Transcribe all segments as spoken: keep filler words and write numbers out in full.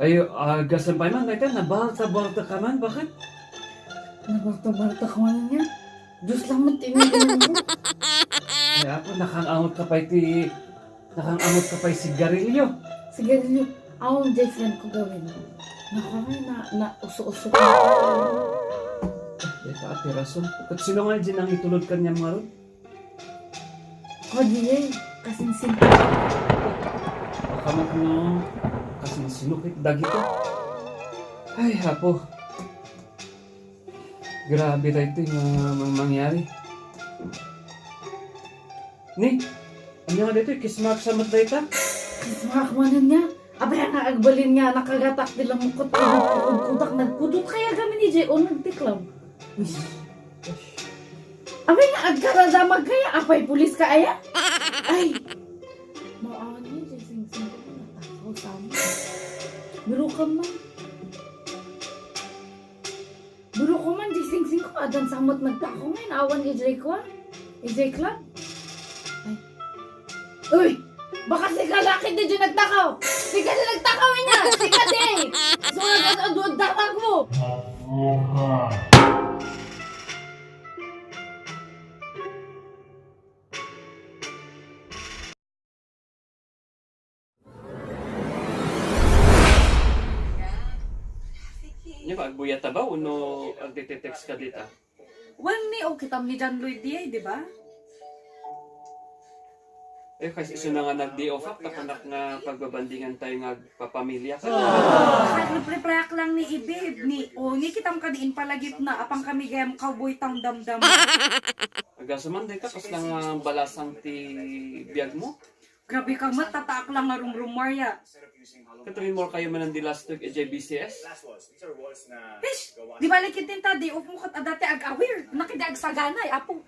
Ay, ah, gasam pay man, dayta, nabarta-barta ka man, bakit? Nabarta-barta ka man niya. Diyos lang met ti iniinom ko. Ay, apo, nakang-angot ka pay ti, nakang-angot ka pay sigarilyo. Sigarilyo. Awan, jay friend ko gawin. Naku, ay, na, na, uso-uso ko. Dayta, ati rason. Ket sino nga diay nangitulod kaniam ngarud? Adi, eh, kasinsin. Baka met no, kasinsinukit dagito. Ay, apo. Grabe daytoy nga mang-, mangyari. Ni, ania nga daytoy? Kiss mark sa met dayta? Kiss mark manen nga. Abay nga agbalin nga nakagatak ti lamukot, kudot, kudot, kudak, nagkudot kaya kami ni Jay o nagtiklab. Uy. Abay nga agkaradamag kaya, apay pulis ka aya? Ay. Maani, Jay, singsing ko, natakaw sa amin. Biro ka man. Biro ko man, di singsing ko, adan sa met nagtakaw ngayon, awan ijay ko, ah. Ijay club. Ay. Uy! Baka sika lakit di dyan nagtakaw! Sika di nagtakaw, ina! Sika di! So, ano, ano, damag mo! Nia, agbuyat ta ba wenno agtitext ka dita? Wen ni, o, kitam ni John Lloyd diay, di ba? Eh, kas isu na nga nag-day off ak, tapanak nga pagbabandingan tayo nga agpapamilya ka. Nag-reply-replyak lang ni Ibib, ni, o, ni kitam kadi impalagipna, apan kami gayam cowboy town damdama. Agasa man, dayta, kas lang nga balasang ti biag mo. Grabe ka met, tataak lang nga rumrumar ya. Ket rumor kayo manen di last week idiay B C S? Ish! Di balik iti ta, day off mo ket adda ti ag-awir. Nakidi agsaganay, apo.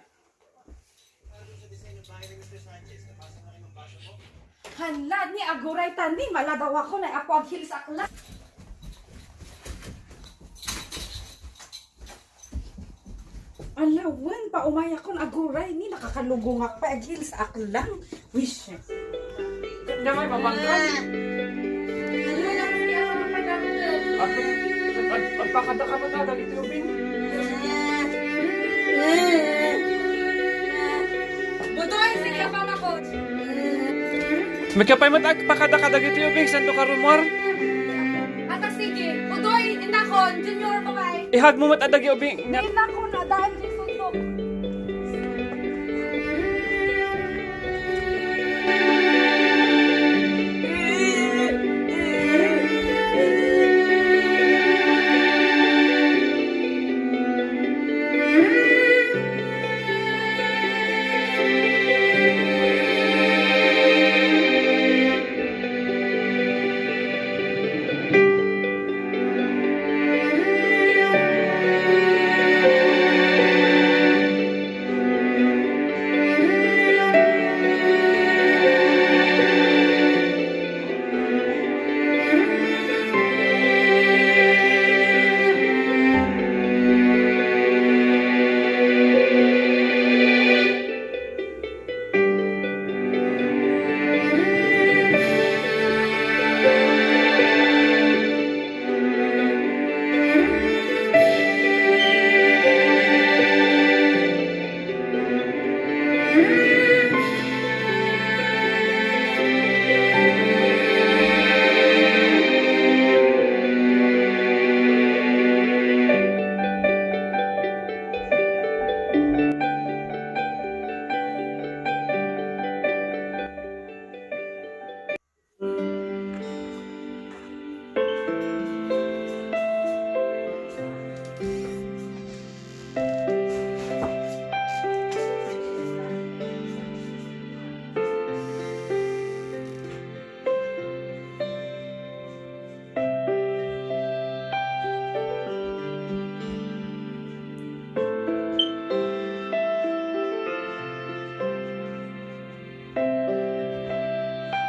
Hala, ni aguray ta ni, maladaw ako, na apo ag-heels ak lang. Ala, wen, paumayakon, aguray, ni nakakalugongak pa, ag-heels ak lang. Wish. Damay, mabangga. Ag-, ag-, agpakada ka man dagiti ubing. Butoy, sige, panakot. Makapay met agpakada ka dagiti ubing, santo ka rumor. Ata sige. Butoy, inakon, Junior, bye-bye. Ihag mo met adagi ubing. Ay, naku, nadaan di sundok.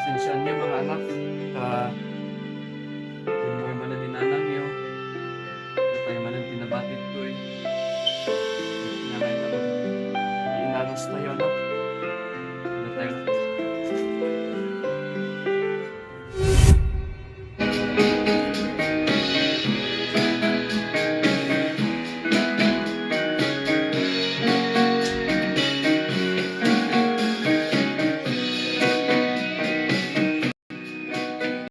Sensya niyo, mga anak, ah,